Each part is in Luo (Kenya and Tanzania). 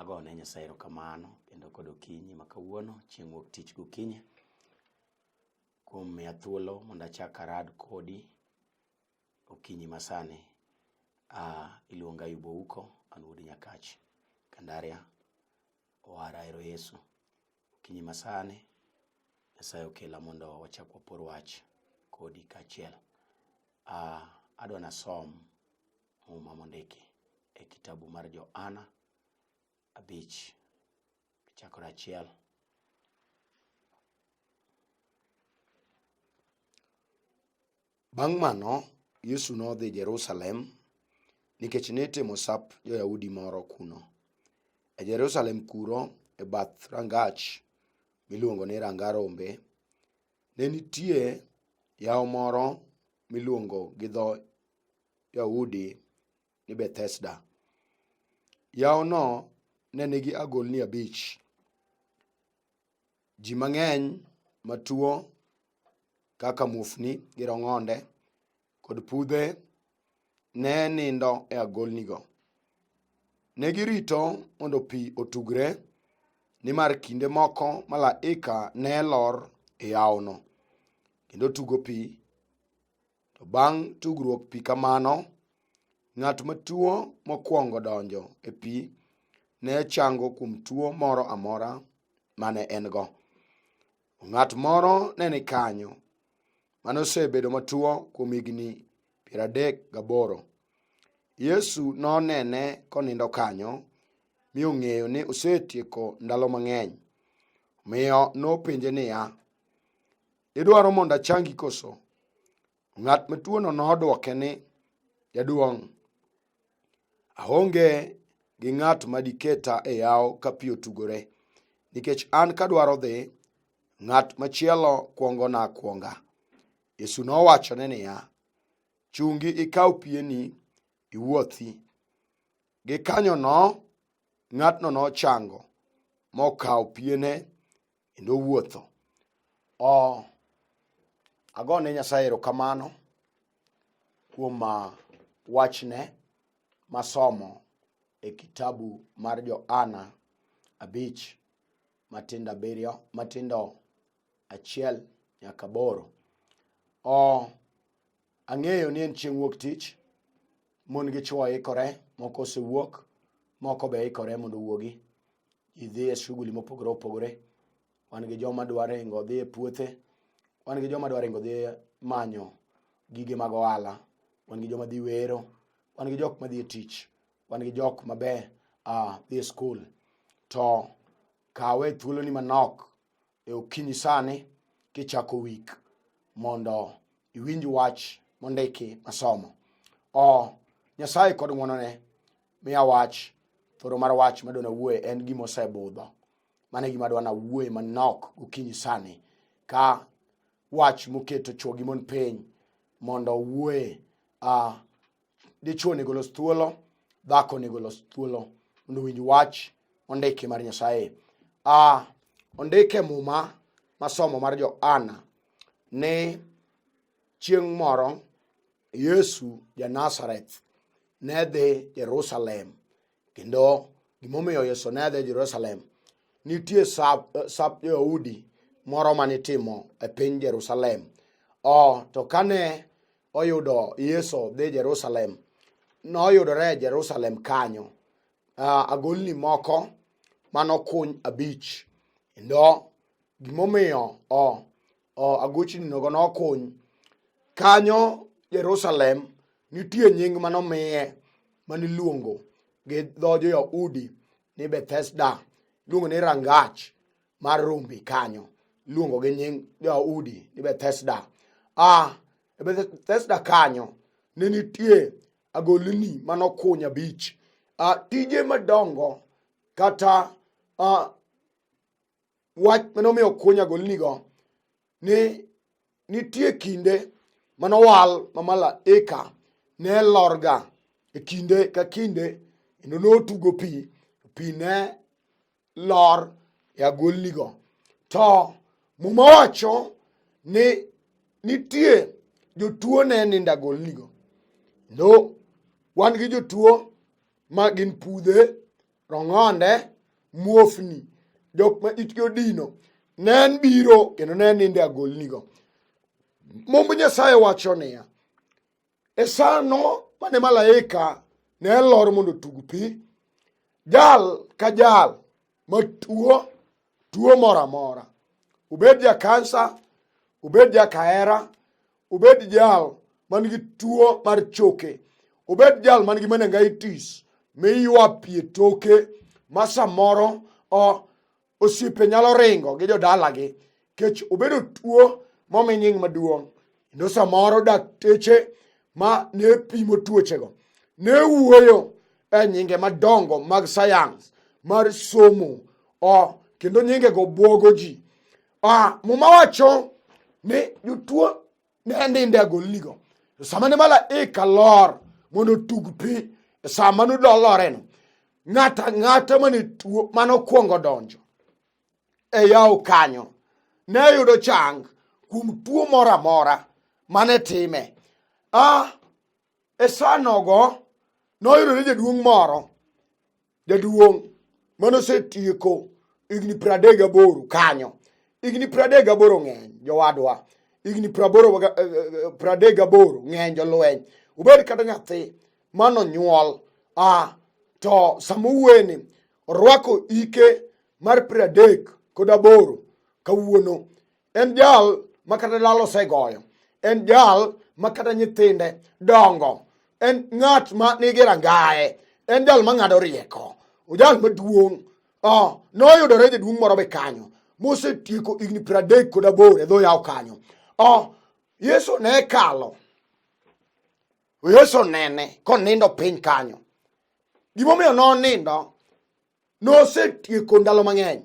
Agone Nyasaye erokamano kendo kod okinyi ma kawuono chieng' wuok tich gokinyi kuom miya thuolo mondo achak arad kodi okinyi masani. Iluonga Ayub Ouko, an wuod Nyakach, Kandaria, owara ero Yesu. Okinyi masani Nyasaye okela mondo wachak wapor wach kodi kaachiel. Adwa nasom muma mondiki e kitabu mar Johana 5 chakore 1. Bang' mano, Yesu nodhi Jerusalem nikech nitimo sap jo-Yahudi moro kuno. E Jerusalem kuro, e bath rangach miluongo ni Ranga Rombe, ne nitie yawo moro miluongo gi dho Yahudi ni Bethesda. Yawono ne nigi agolni 5. Ji mang'eny matuo kaka muofni gi rong'onde kod pudhe ne nindo e agolnigo. Ne girito mondo pi otugre, nimar kinde moko malaika ne lor e yawono kendo tugo pi. To bang' tugruok pi kamano, ng'at matuo mokwongo donjo e pi ne chango kuom tuo moro amora mane en-go. Ng'at moro ne ni kanyo mane osebedo matuo kuom higni 38. Yesu nonene konindo kanyo mi ong'eyo ni osetieko ndalo mang'eny. Omiyo nopenje niya, Idwaro mondo achangi koso? Ng'at matuono nodwoke ni, Jaduong', aonge gi ng'at ma diketa e yawo ka pi otugore, nikech an kadwaro dhi, ng'at machielo kwongona akwonga. Yesu nowachone niya, Chungi ikaw pieni iwuothi. Gikanyono ng'atno nochango mokawo piene kendo owuotho. O, agone Nyasaye erokamano kuom wachne masomo e kitabu mar Johana 5 matindo 7 matindo 1 nyaka 8. O, ang'eyo ni en chieng' wuok tich, mon gi chwo ikore, moko osewuok, moko be ikore mondo owuogi. Ji dhi e shughuli mopogore opogore. Wan gi joma dwa ringo dhi e puothe, wan gi joma dwa ringo dhi manyo gige mag ohala, wan gi joma dhi wero, wan gi jok madhi e tich, wan gi jok mabe dhi e skul. To kawe thuoloni manok e okinyi sani kichako wik mondo iwinj wach mondiki masomo. O Nyasaye kod ng'wonone miya wach, thoro mar wach madwa nawuoye en gima osebudho. Mano e gima adwa nawuoye manok gokinyi sani ka wach moketo chwo gi mon piny mondo owuoye. Dichwo onego los thuolo, dhako onego los thuolo mondo owinj wach mondiki mar Nyasaye. Ondike Muma masomo mar Johana ni chieng' moro Yesu ja Nazareth ne dhi Jerusalem, kendo gimomiyo Yesu ne dhi Jerusalem, nitie sap jo-Yahudi moro manitimo e piny Jerusalem. O, to kane oyudo Yesu dhi Jerusalem, noyudore e Jerusalem kanyo agolni moko manokuny 5, kendo gimomiyo agochni nogo nokuny kanyo Jerusalem, nitie nying manomiye maniluongo gi dho jo-Yahudi ni Bethesda, iluongo ni rangach mar rombe kanyo, iluongo gi nying jo-Yahudi ni Bethesda. E Bethesda kanyo ne nitie agolni manokuny 5. Tije madongo kata wach manomiyo okuny agolnigo ni nitie kinde manowal ma malaika ne lorga e kinde ka kinde kendo notugo pi, pi ne lor e agolnigo. To Muma wacho ni nitie jotuo ne nindo agolnigo. Kendo wan gi jotuo ma gin pudhe, rong'onde muofni, jok ma itgi odino ne en biro kendo ne nindo e agolnigo. Mumb Nyasaye wacho niya, e sano mane malaika ne lor mondo otug pi, jal ka jal matuo tuo moro amora, obed ja kansa, obed ja kahera, obed jal man gi tuo mar choke, obed jal man gi meningitis miywa pi e toke ma samoro o osiepe nyalo ringo gi jodalagi kech obedo tuo momi nying maduong' kendo samoro dakteche ma ne pimo tuochego ne wuoyo e nyinge madongo mag sayans mar somo o kendo nyingego bwogo ji. Ah, muma wacho ni jotuo ne nindo e agolnigo. To sama ne malaika lor mondo otug pi e sama nodoloreno, ng'ato ang'ata mane tuo mane okwongo donjo e yawo kanyo ne yudo chang kuom tuo moro amora mane time. Ah, e sanogo noyudore jaduong' moro jaduong' mane osetieko higni 38 kanyo. Higni 38 ng'eny jowadwa, higni 38 ng'eny jolweny. Ubed kata nyathi manonyuol a to sama owuoyeni orwako ike mar 38 kawuono. En jal ma kata lal osegoyo, en jal ma kata nyithinde dongo, en ng'at ma nigi rangaye, en jal ma ng'ado rieko, ojal maduong'. Oh, noyudore jaduong' moro be kanyo mosetieko higni 38 e dho yawo kanyo. Oh, Yesu ne kalo, Yesu nene konindo piny kanyo. Gimomiyo nonindo, nosetieko ndalo mang'eny.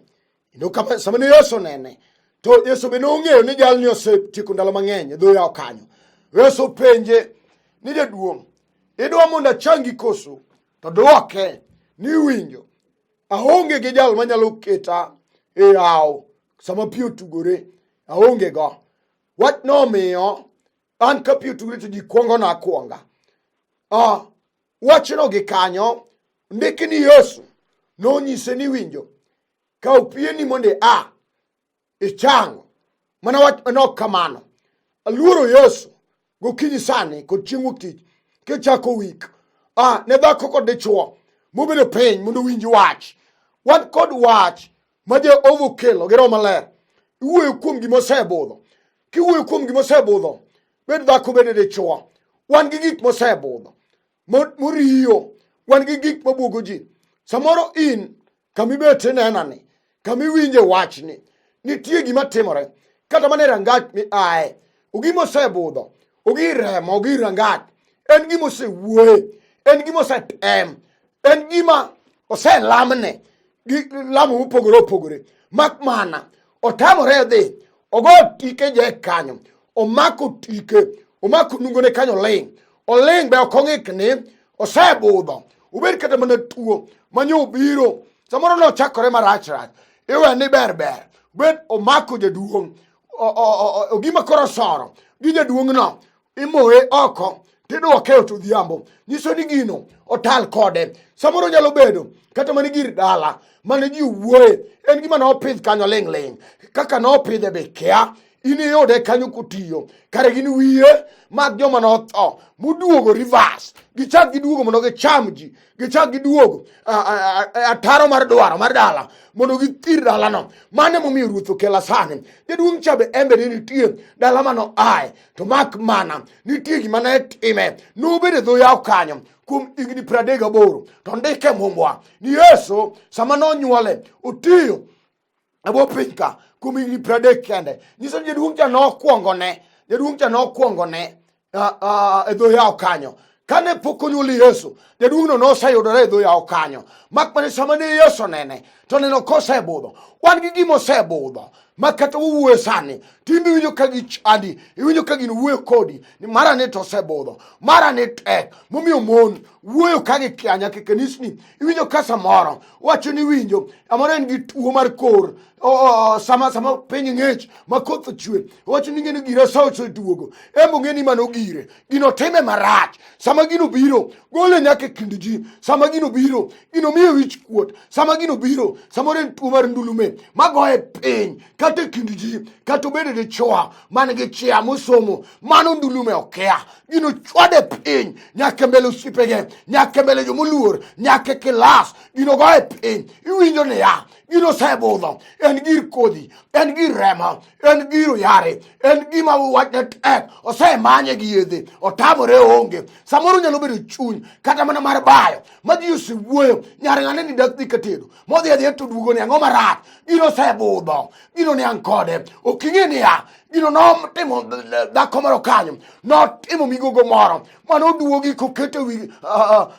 Kendo kama sama ne Yesu onene, to Yesu be nong'eyo ni jalni osetieko ndalo mang'eny e dho yawo kanyo. Yesu penje ni jaduong', idwa mondo achangi koso? To dwoke ni winjo, aonge gi jal manyalo keta e yawo sama pi otugore, aonge go. Wach nomiyo an ka pi otugore to ji kwongona akwonga. Ah, Wachno gi kanyo ndiki ni Yesu nonyise ni winjo kaw pieni mondo ia ichango. Mana wach manok kamano. Aluoro Yesu gokinyi sani kod chieng' wuok tich kichako wik ah, ne dhako kod dichuo mobedo piny mondo owinj wach. Wan kod wach ma Jehova okelo gi Roho Maler. Iwuoyo kuom gima osebudho. Kiwuoyo kuom gima osebudho, bed dhako bed dichuo. Wan gi gik mosebudho moriyo, wan gi gik mabuogo ji. Samoro in kama ibet inenani, kama iwinje wachni, nitie gima timore kata mana e rangach mi aye, ogima osebudho, ogi remo, ogi rangach, en gima osewuoye, en gima osetem, en gima oselamne gi lamo mopogore opogore, mak mana otamore dhi ogo tike je kanyo, omako tike, omako nungone kanyo oling', oling' be ok ong'ikni, osebudho, obed kata mana tuo manyo obiro, samoro nochakore marach rach, iwe ni ber ber, bed omako jaduong' ogima koro soro gi jaduong'no imoye oko tidwoke ot odhiambo nyiso ni gino otal kode. Samoro nyalo bedo kata mana gir dala mane ji owuoye, en gima nopidh kanyo ling' ling', kaka nopidhe be kia, in iyude kanyo kotiyo, kare gin wiye mag joma notho moduogo reverse, gichak giduogo mondo gicham ji, gichak giduogo ataro mar dwaro mar dala mondo githir dalano. Mano emomiyo ruoth okela sani. Jaduong' cha be embe ne nitie dala mano aye, to mak mana nitie gima ne time, nobedo e dho yawo kanyo kuom higni 38. To ndike mumbwa ni Yesu sama nonyuole otiyo e bwo piny ka kuom higni 30 kende, nyiso ni jaduong' cha nokwongo ne, jaduong' cha nokwongo ne e dho yawo kanyo. Kane pok onyuol Yesu, jaduong'no noseyudore e dho yawo kanyo, mak mana sama ne Yesu nene to neno kosebudho. Wan gi gima osebudho. Ma kata wuoyo sani, timbe iwinjo ka gichandi, iwinjo ka gino wuoyo kodi, ni mara ni to osebudho, mara ni tek, momiyo mon wuoyo ka gikia nyaka e kanisni, iwinjo ka samoro wacho ni winjo, amoro en gi tuo mar kor, sama piny ng'ich ma koth ochwe, wacho ni ng'eni gira sa oseduogo, embo ng'eni mano gire, gino time marach, sama gino biro, gole nyaka e kind ji, sama gino biro, gino miye wich kuot, sama gino biro, samoro en tuo mar ndulume magoye piny kata e kind ji, kata obedo dichwo man gi chia mosomo, mano ndulume okia, gino chwade piny nyaka e mbele osiepege, nyaka e mbele jomoluor, nyaka e kilas, gino goye piny, iwinjo niya, gino osebudho, en gir kodhi, en gir remo, en gir oyare, en gima wachne tek, osemanye gi yedhe, otamore oonge. Samoro nyalo bedo chuny kata mana mar bayo ma ji osewuoyo, nyar ng'ane ni dak dhi katedo, modhi adhiya to duogo ni ang'o marach, gino osebudho, gino niang' kode, ok ing'e niya, gino notimo dhako moro kanyo, notimo migogo moro mano oduogi kokete wi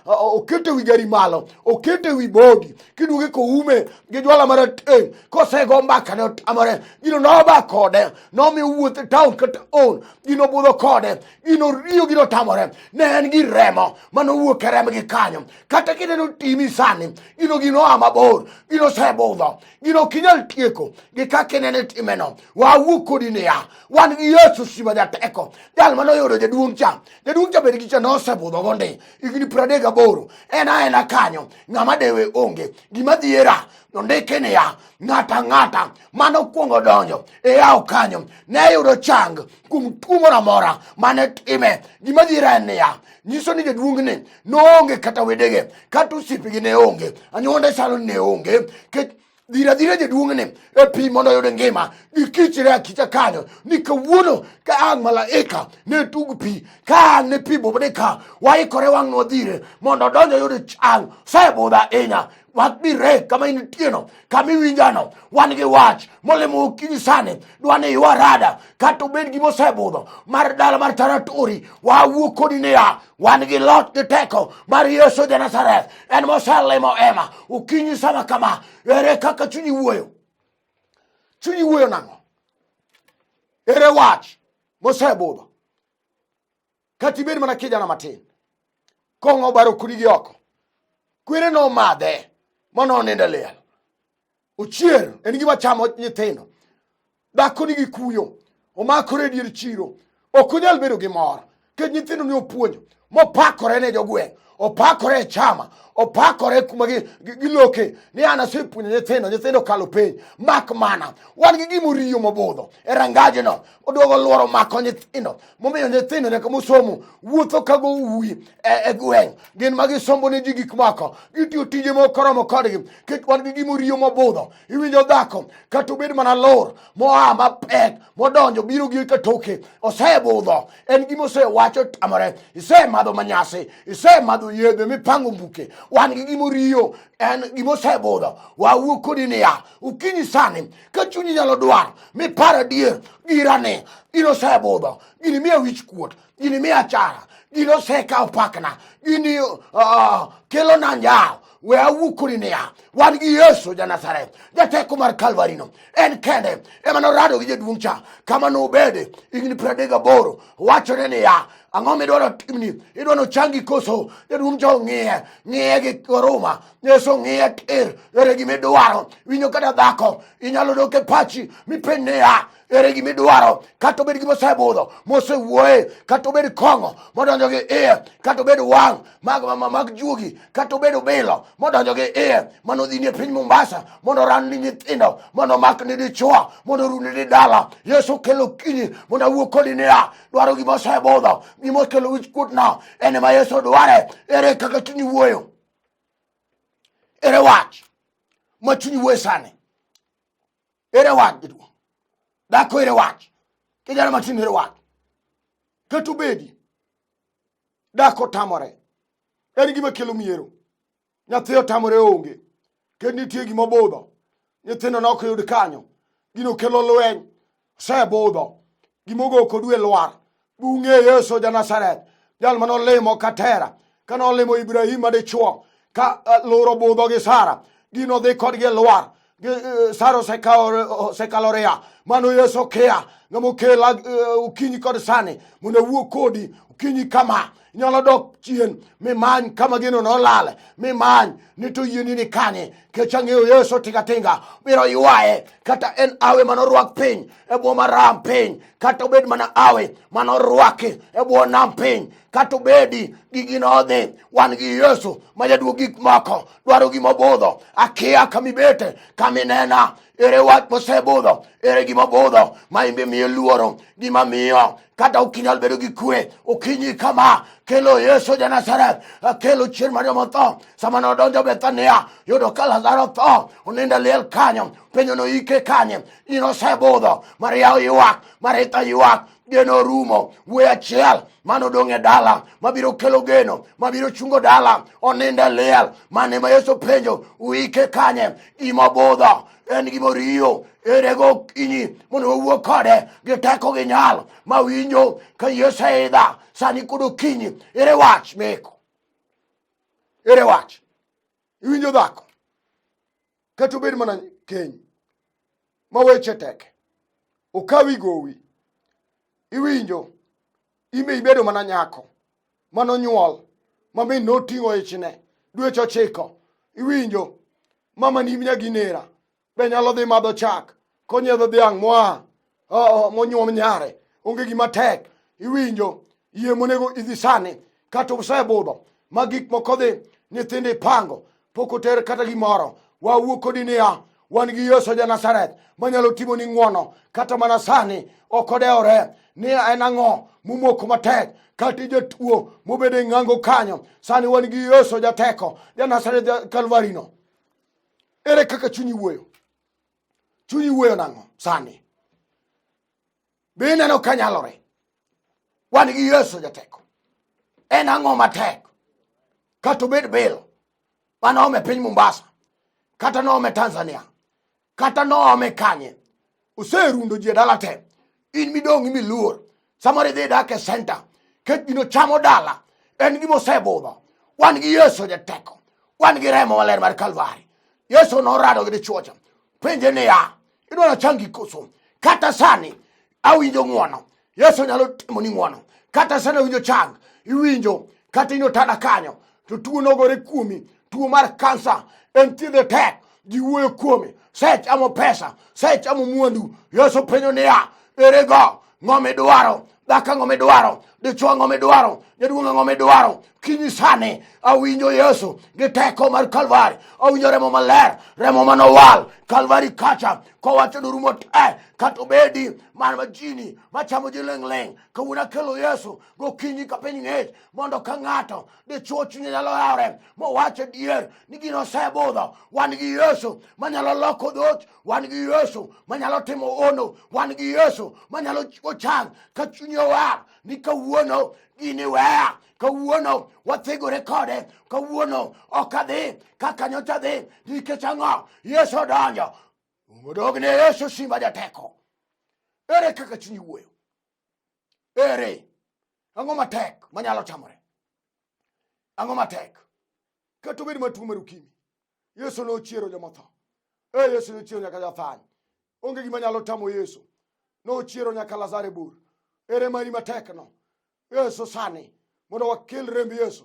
okete wi gari malo, okete wi bodi, kiduoge koume gi jwala marateng', kosego mbaka ne otamore, gino noba kode, nomiyo wuoth e town kata on, gino budho kode, gino riyo, gino tamore, ne en gi remo manowuok e rembgi kanyo. Kata kineno timi sani, gino gino oa mabor, gino osebudho, gino ok inyal tieko gi kaka inene timeno. Wawuok kodi niya, wan gi Yesu Simba jateko, jal mane oyudo jaduong' cha, jaduong' cha bed gi cha nosebudho go ndi higni 38, en aena kanyo, ng'ama dewe onge. Gima dhiera nondiki niya, ng'ata ang'ata mane okwongo donjo e yawo kanyo ne yudo chang kuom tuo moro amora mane time. Gima dhiera en niya, nyiso ni jaduong'ni noonge kata wedege kata osiepegi ne onge, anyuonde chalo ni ne onge, kech dhira dhira jaduong'ni e pi mondo oyud ngima, gikichre akicha kanyo ni kawuono ka ang' malaika ne tug pi, ka ang' ne pi bobne ka waikore wang' nwadhire mondo odonj oyud chang. Osebudho ahinya, wabire kama intieno, kama iwinjano, wan gi wach molemo okinyi sani, dwa ni ywa rada kata obed gima osebudho mar dala mar Taratori, wawuok kodi niya, wan gi loch gi teko mar Yesu ja Nazareth, en moselimo ema okinyi sama kama. Ere kaka chunyi wuoyo? Chunyi wuoyo nang'o? Ere wach mosebudho? Kata ibed mana kijana matin, kong'o obaro kodi gi oko, kwere nomadhe manonindo e liel, ochier, en gima chamo nyithindo. Dhako nigi kuyo, omakore e dier chiro, ok onyal bedo gi mor nikech nyithindo ne opuonjo mopakore ne jogweng', opakore e chama, opakore kuma giloke ni an asepuonjo nyithindo, nyithindo okalo penj. Mak mana wan gi gima oriyo mobudho e rangajno, oduogo luoro mako nyithindo, momiyo nyithindo nyaka mosomo wuotho ka go uwi e gweng', gin ma gisombo ne ji gik moko, gitiyo tije moko koromo kodgi, nikech wan gi gima oriyo mobudho. Iwinjo dhako kata obed mana lor moa mapek modonjo biro gi katoke, osebudho, en gima osewacho tamore, isemadho manyasi, isemadho yedhe mipango mbuke, wan gi gima oriyo, en gima osebudho. Wawuo kodi niya, okinyi sani ka chunyi nyalo dwaro mipar adier girane, gino osebudho, gini miya wich kuot, gini miya achara, gino osekawo pakna, gini kelona njawo. We awuo kodi niya, wan gi Yesu ja Nazareth, jateko mar Kalvarino, en kende ema norado gi jaduong' cha kama nobede higni 38, wachone niya, ang'o midwaro timni? Idwa nochangi koso? Jaduong' cha ong'iye, ng'iye gi oruma, Yesu ong'iye tir, ere gima idwaro? Winjo kata dhako, inyalo dok e pachi mipenj niya, ere gima idwaro? Kata obed gima osebudho mosewuoye, kata obed kong'o modonjo gi iye, kata obed wang' mag juogi, kata obed obilo modonjo gi iye mano odhini e piny Mombasa mondo oran ni nyithindo, mondo omak ni dichwo, mondo oruni ni dala. Yesu kelo kinyi mondo awuo kodi niya, dwaro gima osebudho, gima okelo wich kuot no en ema Yesu dware. Ere kaka chunyi wuoyo? Ere wach ma chunyi wuoyo sani? Ere wach jaduong'? Dhako ere wach? Kijana matin ere wach? Kata obedi dhako tamore, en gima kelo miero. Nyathi otamore onge, kendo nitie gima obudho, nyithindo ne ok yud kanyo, gino kelo lweny, osebudho, gima ogo kodu e lwar. Bung'e Yesu ja Nazareth, jal mane olimo Katera, kane olimo Ibrahim madichuo, ka luro budho gi Sara, gino dhi kodgi e lwar. Sara osekalo ria. Mano Yesu okia ng'ama okela okinyi kod sani mondo awuo kodi okinyi kama. Inyalo dok chien mimany kama geno nolale, mimany ni to yieni ni kanye, kech ang'eyo Yesu tingatinga biro ywaye, kata en awe manorwak piny e bwo maram piny, kata obed mana awe manorwaki e bwo nam piny, kata obedi gigi nodhi, wan gi Yesu ma jaduog gik moko, dwaro gima obudho. Akia kamibete, kaminena, ere wach mosebudho, ere gima obudho ma imbe miyo luoro, gima miyo kata ok inyal bedo gi kwe okinyi kama. Kelo Yesu ja Nazareth, kelo chier mar joma otho. Sama nodonjo Bethania, yudo ka Lazaro otho, onindo e liel kanyo, penjo noike kanye, in osebudho. Maria oywak, Maritha ywak, geno orumo. Wuoyi achiel mane odong' e dala mabiro kelo geno, mabiro chungo dala, onindo e liel. Mane ma Yesu penjo, uike kanye? Gima obudho en gima oriyo, ere gokinyi mondo wawuo kode gi teko gi nyalo ma winjo ka Yesu idha sani kod okinyi. Ere wach meko? Ere wach? Iwinjo dhako? Kata obed mana keny ma weche tek, okawi gowi, iwinjo imbe ibedo mana nyako manonyuol ma min noting'o ichne dweche 9, iwinjo mama ni nyaginera be nyalo dhi madho chak konyiedho dhiang' moa monyuom nyare, onge gima tek. Iwinjo yie monego idhi sani, kata osebudho ma gik moko dhi, nyithindo ipango pok oter kata gimoro. Wawuo kodi niya, wan gi Yesu ja Nazareth manyalo timoni ng'wono kata mana sani, ok odewore ni en ang'o momoko matek, kata jatuo mobedo e ng'ango kanyo. Sani wan gi Yesu jateko, ja Nazareth ja Kalvarino. Ere kaka chunyi wuoyo? Chunyi wuoyo nang'o sani? Be ineno ka nyalore? Wan gi Yesu jateko. En ang'o matek? Kata obed bil mane oome piny Mombasa, kata noome Tanzania, kata noome kanye, oserundo ji e dala te. In midong' imiluor, samoro idhi dak e center, kech gino chamo dala, en gima osebudho. Wan gi Yesu jateko, wan gi remo maler mar Kalvari. Yesu norado gi dichuo cha, penje niya, idwaro changi koso? Kata sani awinjo ng'uono, Yesu nyalo timoni ng'uono. Kata sani awinjo chang, iwinjo kata in otada kanyo to tuo nogore kuomi, tuo mar kansa en thiedhe tek, ji wuoyo kuome, sechamo pesa, sechamo mwandu. Yesu penjo niya, ere go ng'o midwaro? Dhako ang'o midwaro? Dichwo ang'o midwaro? Jaduong' ang'o midwaro? Kinyi sani awinjo Yesu gi teko mar Kalvari, awinjo remo maler, remo manowal Kalvari kacha, kowacho norumo te, kata obedi man majini machamo ji ling' ling'. Kawuono akelo Yesu gokinyi ka piny ng'ich, mondo ka ng'ato dichwo chunye nyalo yawre mowach adier ni gino osebudho. Wan gi Yesu manyalo loko dhoch, wan gi Yesu manyalo timo ono, wan gi Yesu manyalo chiwo chang ka chunye owar ni kawuono gini weya, kawuono wathegore kode, kawuono ok adhi kaka nyocha dhi, nikech ang'o? Yesu odonjo. Odogne Yesu simba jateko. Ere kaka chunyi wuoyo? Ere ang'o matek manyalo tamore? Ang'o matek? Kata obed matuo mar ukimi, Yesu nochiero jomotho. Yesu nochiero nyaka jathany. Onge gima nyalo tamo Yesu. Nochiero nyaka Lazaro e bur. Ere mari matek no? Yesu sani mondo wakel remb Yesu.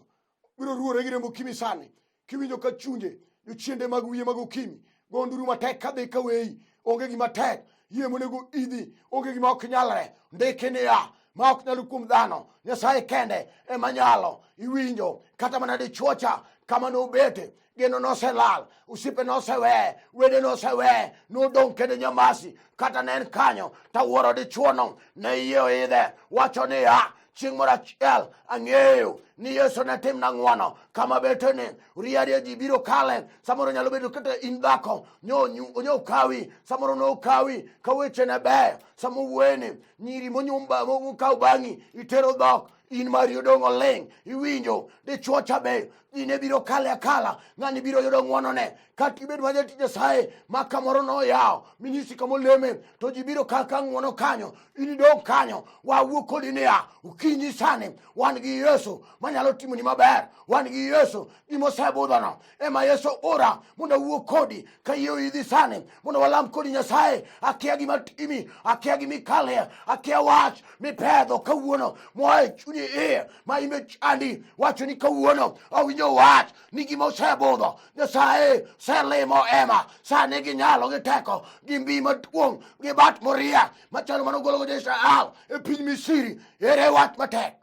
Biro ruore gi remb okimi sani. Kiwinjo ka chunje jochiende mag wiye mag okimi go nduru matek kadhi ka weyi. Onge gima tek. Yie monego idhi. Onge gima ok nyalre. Ndiki niya, ma ok nyal kuom dhano, Nyasaye kende ema nyalo. Iwinjo kata mana dichwo cha kama nobete, geno noselal, osiepe noseweye, wede noseweye, nodong' kende nyamasi. Kata ne en kanyo tawuoro dichwono ne yie oidhe, wacho niya, chieng' moro achiel ang'eyo ni Yesu ne timna ng'wono. Kama beteni riaria ji biro kale, samoro nyalo bedo kata in dhako nyo okawi, samoro nokawi ka weche ne beyo, sama owuoyeni nyiri monyumba mokaw bang'i itero dhok, in mari odong' oling'. Iwinjo dichwo cha be Ji ne biro kale akala, ng'ani biro yudo ng'wonone. Kata ibed ma jatich Nyasaye ma kamoro noyawo minyisi kama oleme, to ji biro kaka ng'wono kanyo, in idong' kanyo. Wawuo kodi niya, okinyi sani wan gi Yesu manyalo timoni maber, wan gi Yesu gima osebudhono ema Yesu ora mondo awuo kodi ka yie oidhi sani mondo walam kodi Nyasaye. Akia gima timi, akia gima ikalie, akia wach mipedho kawuono moa e chunyi iye ma ime chandi wacho ni kawuono awinjo wach ni gima osebudho Nyasaye selimo ema sani gi nyalo gi teko gi mbi maduong' gi bat moria machalo mane ogologo jo-Israel e piny Misri. Ere wach matek?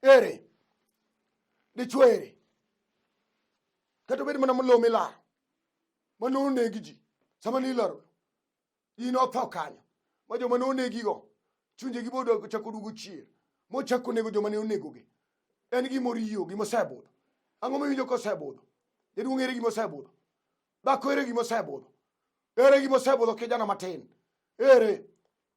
Ere dichwo ere? Kata obed mana lowo milaro mane oneg ji sama nilaro ji notho kanyo ma joma ne onegigo chunjegi bodo ochako duogo chien mochako nego joma ne onegogi. En gima oriyo, gima osebudho. Ang'o miwinjo kosebudho? Jaduong' ere gima osebudho? Dhako ere gima osebudho? Ere gima osebudho kijana matin? Ere?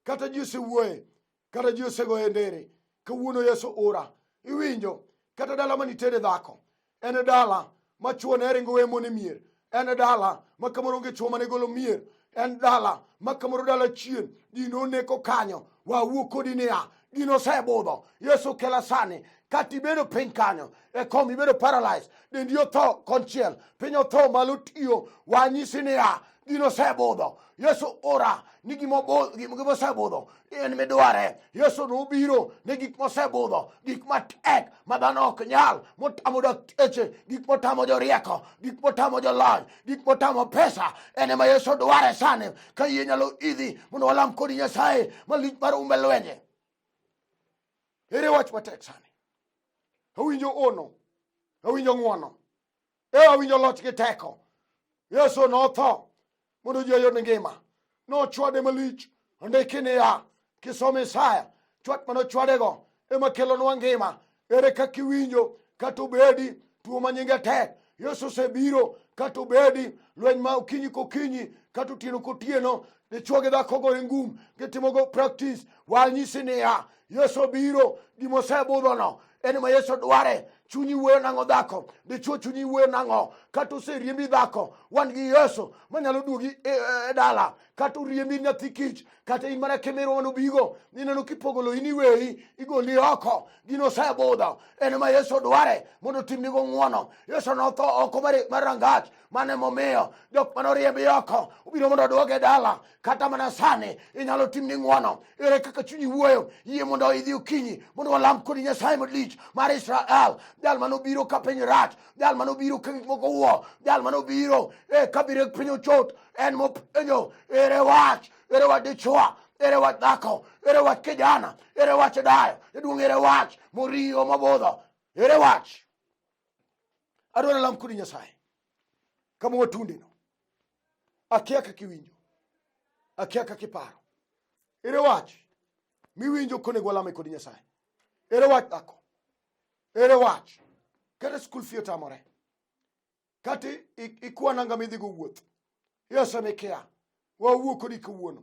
Kata ji osewuoye, kata ji osegoye ndere, kawuono Yesu ora. Iwinjo? Kata dala ma nitede dhako, en dala ma chwo ne ringo we mon e mier, en dala ma kamoro onge chwo mane golo mier, en dala ma kamoro dala chien, ji noneko kanyo. Wawuo kodi niya, gino osebudho. Yesu kela sani, kata ibedo piny kanyo e kom, ibedo paralyzed, dendi otho konchiel, piny otho malo tiyo, wanyisi niya, gino osebudho. Yesu ora ni gima osebudho en midware. Yesu nobiro ne gik mosebudho, gik matek ma dhano ok nyal, motamo dakteche, gik motamo jorieko, gik motamo jolony, gik motamo pesa. En ema Yesu dware sani. Ka yie nyalo idhi mondo walam kodi Nyasaye malich mar umbe lwenje. Ere wach matek sani? Awinjo ono, awinjo ng'wono, e awinjo loch gi teko. Yesu notho mondo ji oyud ngima. Nochwade malich. Ondiki niya, kisomo Isaya, chwat mane ochwadego ema kelonwa ngima. Ere kaka iwinjo kata obedi tuo ma nyinge tek? Yesu osebiro kata obedi lweny ma okinyi kokinyi kata otieno kotieno, dichwo gi dhako gore ngum gitimogo practice. Wanyisi niya, Yesu obiro, gima osebudhono en ma Yesu dware. Chunyi wuoyo nang'o dhako? Dichwo chunyi wuoyo nang'o? Kata oseriembi dhako, wan gi Yesu manyalo duogi e dala. Kata oriembi nyathi kich, kata in mana kimirwa mane obigo, ineno kipogo lo in iweyi, igoli oko. Gino osebudho, en ma Yesu dware mondo otimnigo ng'wono. Yesu notho oko mar rangach, mano emomiyo jok mane oriembi oko obiro mondo oduoge dala. Kata mana sani inyalo timni ng'wono. Ere kaka chunyi wuoyo? Yie mondo idhi okinyi mondo walam kodi Nyasaye malich mar Israel, jal mane obiro ka piny rach, jal mane obiro ka gik moko wuo, jal mane obiro ka biro piny ochot, en mopenjo ere wach, ere wach dichwo, ere wach dhako, ere wach kijana, ere wach dayo, jaduong' ere wach moriyo mobudho, ere wach. Adwaro lam kodi Nyasaye kama watundeno. Akia kaka iwinjo, akia kaka iparo. Ere wach miwinjo konego walame kod Nyasaye? Ere wach dhako? Ere wach? Kata school fee otamore, kata ikwa nanga midhigo wuoth, Yesu mikia, wawuo kodi kawuono.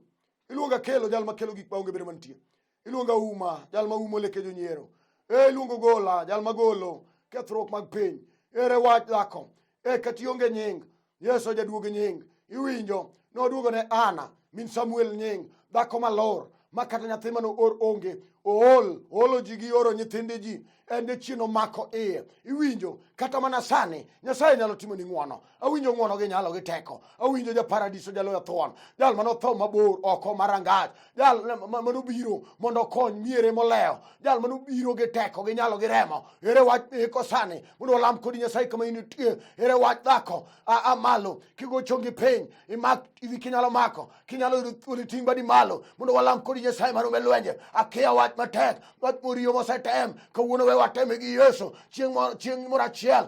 Iluonga Kelo, jal makelo gik maonge bedo mantie. Iluonga Uma, jal ma umo leke jonyiero. E iluongo Gola, jal magolo kethruok mag piny. Ere wach dhako? E kata ionge nying, Yesu jaduog nying. Iwinjo, noduogo ne Ana, min Samuel nying, dhako malor, ma kata nyathi mane oor onge. Ool, oolo ji gi oro nyithindi ji, en dichien omako iye. Iwinjo, kata mana sani, Nyasaye nyalo timoni ng'wono. Awinjo ng'wono gi nyalo gi teko. Awinjo ja paradiso jaloyo thuon, jal mane otho mabor oko mar rangach, jal mane obiro mondo okony miere molewo, jal mane obiro gi teko gi nyalo gi remo. Ere wach iko sani mondo walam kodi Nyasaye kama in nitie. Ere wach dhako, a malo kigo chongi piny, imak idhi kinyalo mako, kinyalo yudo thuolo iting' badi malo mondo walam kodi Nyasaye mar ume lwenje. Akia wach matek, wach moriyo mosetem kawuono, we wateme gi Yesu. Chieng' moro achiel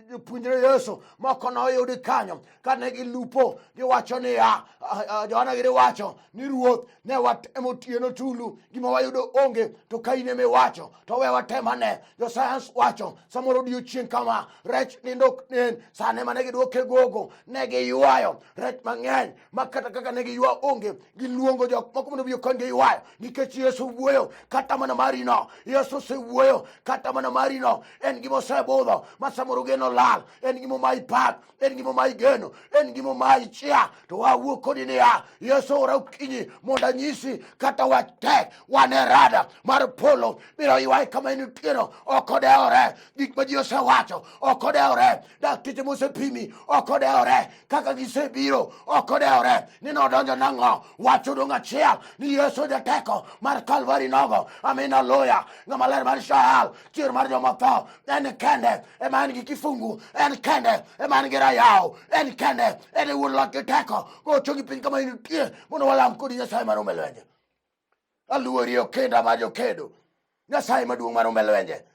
jopuonjre Yesu moko noyudi kanyo kane gilupo, giwacho niya, Johana giri wacho ni Ruoth, ne watemo otieno tulu, gima wayudo onge, to ka in ema iwacho to we watem ane. Jo sayans wacho samoro odiochieng' kama rech nindo ok nen. Sane mane gidwoke gogo, ne giywayo rech mang'eny ma kata kaka ne giywa onge. Giluongo jok moko mondo obi okonygi ywayo nikech Nikech Yesu wuoyo kata mana marino. Yesu osewuoyo kata mana marino. En gima osebudho ma samoro geno lal, en gima omayi pak, en gima omayi geno, en gima omayi chia. To wawuo kodi niya, Yesu ora okinyi mondo anyisi kata wach tek, wan e rada mar polo biro ywaye kama intieno, ok odewore gik ma ji osewacho, ok odewore dakteche mosepimi, ok odewore kaka gisebiro, ok odewore ni nodonjo nang'o. Wach odong' achiel ni Yesu jateko mar Kalvari nogo. Amina loya ng'ama ler mar Israel, chier mar joma otho, en kende ema en gi kifungu, en kende ema en gi rayaw, en kende en e wuon loch gi teko. Go chongi piny kama intie mondo walam kodi Nyasaye mar umbe lwenje. Aluori okenda mar jokedo, Nyasaye maduong' mar umbe lwenje,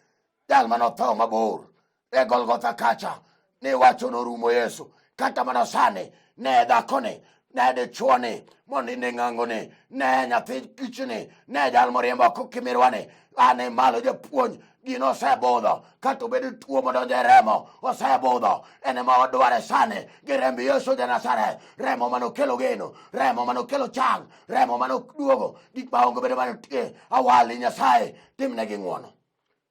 jal mane otho mabor e Golgotha kacha ni wacho norumo Yesu. Kata mana sani ne dhakoni, ne dichuoni moninde ng'angoni, ne nyathi kichni, ne jal moriembo oko kimirwani, ane malo japuonj, gino osebudho. Kata obed tuo modonjo e remo osebudho, en ema wadware sani gi remb Yesu ja Nazareth, remo mane okelo geno, remo mane okelo chang, remo mane oduogo gik maonge bedo mantie. Awali Nyasaye, timnegi ng'wono.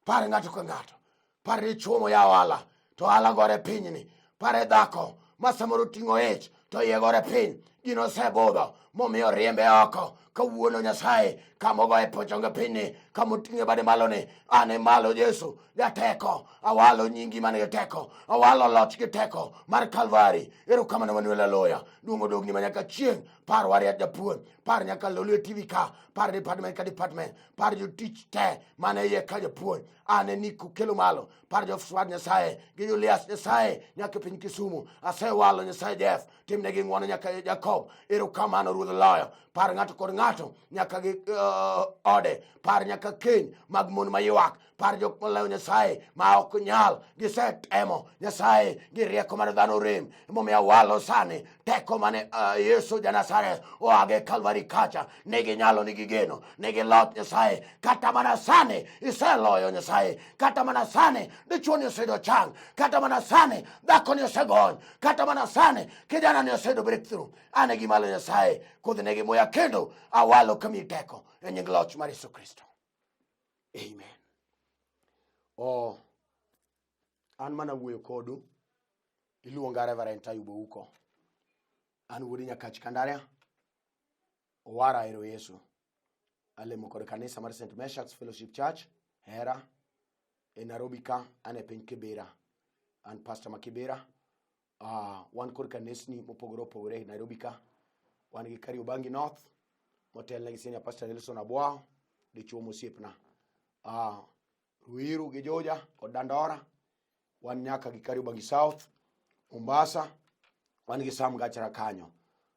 Par ng'ato ka ng'ato, par dichuo moyawo ohala to ohala gore pinyni, pare dhako ma samoro ting'o ich to iye gore piny, gino osebudho momiyo riembe oko. Kawuono Nyasaye kama ogoye pochonge pinyni, kama oting'e bade maloni, an e malo Yesu jateko, awalo nyingi man gi teko, awalo loch gi teko mar Kalvari. Erokamano Manuel Aloya, duong' odogni ma nyaka chieng'. Par wariat japuonj, par nyaka Lolwe TV ka, par department ka department, par jotich te mane iye ka japuonj, an e Nick Kelo malo, par jo Swad Nyasaye gi Julius Nyasaye nyaka piny Kisumu, asewalo Nyasaye Jeff, timnegi ng'wono nyaka Jacob. Erokamano Ruodh Loyo, par ng'ato kod ng'ato nyaka gi ode, par nyaka keny mag mon maywak, par jok molewo Nyasaye ma ok nyal, gisetemo Nyasaye gi rieko mar dhano rem, emomiyo awalo sani teko mane Yesu ja Nazareth oage Kalvari kacha, nigi nyalo, nigi geno, nigi loch Nyasaye. Kata mana sani iseloyo Nyasaye, kata mana sani dichuo ni oseyudo chang, kata mana sani dhako ni osegony, kata mana sani kijana ni oseyudo breakthrough. An e gimalo Nyasaye, kudhnegi muya kendo awalo kamiyi teko e nying loch mar Yesu Kristo. Amen. Oh, an mana wuoyo kodu, iluonga Reverend Ayub Ouko. An wuod Nyakach Kandaria, owara ero Yesu. Alemo kod kanisa mar St. Meshack's Fellowship Church, Hera, e Nairobi ka, an e piny Kibera. An pastor ma Kibera. Wan kod kanisni mopogore opogore e Nairobi ka. Wan gi Kariobangi North, motelne gi senior pastor Nelson Abwao, dichuo mosiepna. Ruiru gi Juja kod Dandora, wan nyaka gi Kariobangi South, Mombasa, wan gi Sam Gachara kanyo,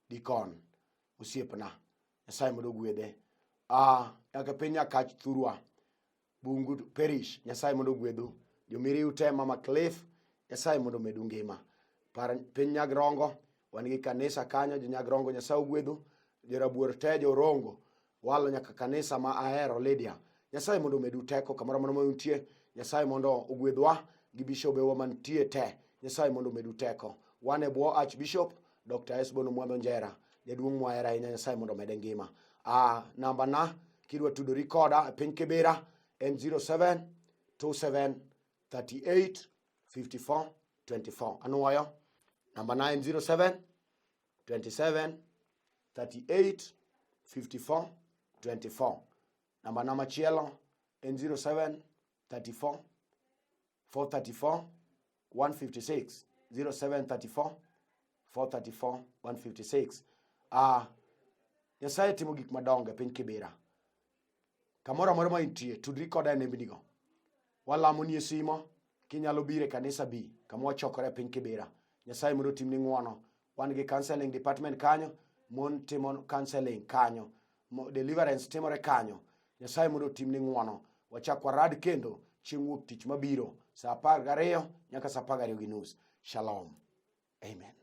Dikon, osiepna. Nyasaye mondo ogwedhe. Nyaka piny Nyakach Thurwa, Bungu Parish, Nyasaye mondo ogwedhu. Jomiriu te, Mama Cliff, Nyasaye mondo omedu ngima. Par piny Nyagrongo, wan gi kanisa kanyo, jo Nyagrongo Nyasaye ogwedhu. Jorabuor te, Jorongo, walo nyaka kanisa ma ahero Lydia. Nyasaye mondo omedu teko kamoro amora ma untie. Nyasaye mondo ogwedhwa gi bishobewa mantie te. Nyasaye mondo omedu teko. Wan e bwo Archbishop Dr. Esbon Omwando Njera, jaduong' mwahero ahinya, Nyasaye mondo omede ngima. Namba na kidwa tudori koda e piny Kibera en 07 27 38 54 24. Anuoyo, namba na en 07 27 38 54 24. Namba na machielo en 07 34 434 156. 07 34 434 156. Nyasaye timo gik madongo e piny Kibera. Kamoro amora ma intie, tudri koda e nembnigo. Walamo ni e simo, kinyalo biro e kanisa bi, kama wachokore e piny Kibera. Nyasaye mondo otimni ng'wono. Wan gi counseling department kanyo, mon timo counseling kanyo, deliverance timore kanyo. Nyasaye mondo otimni ng'wono. Wachak warad kendo chieng' wuok tich mabiro saa 12 nyaka saa 12:30. Shalom. Amen.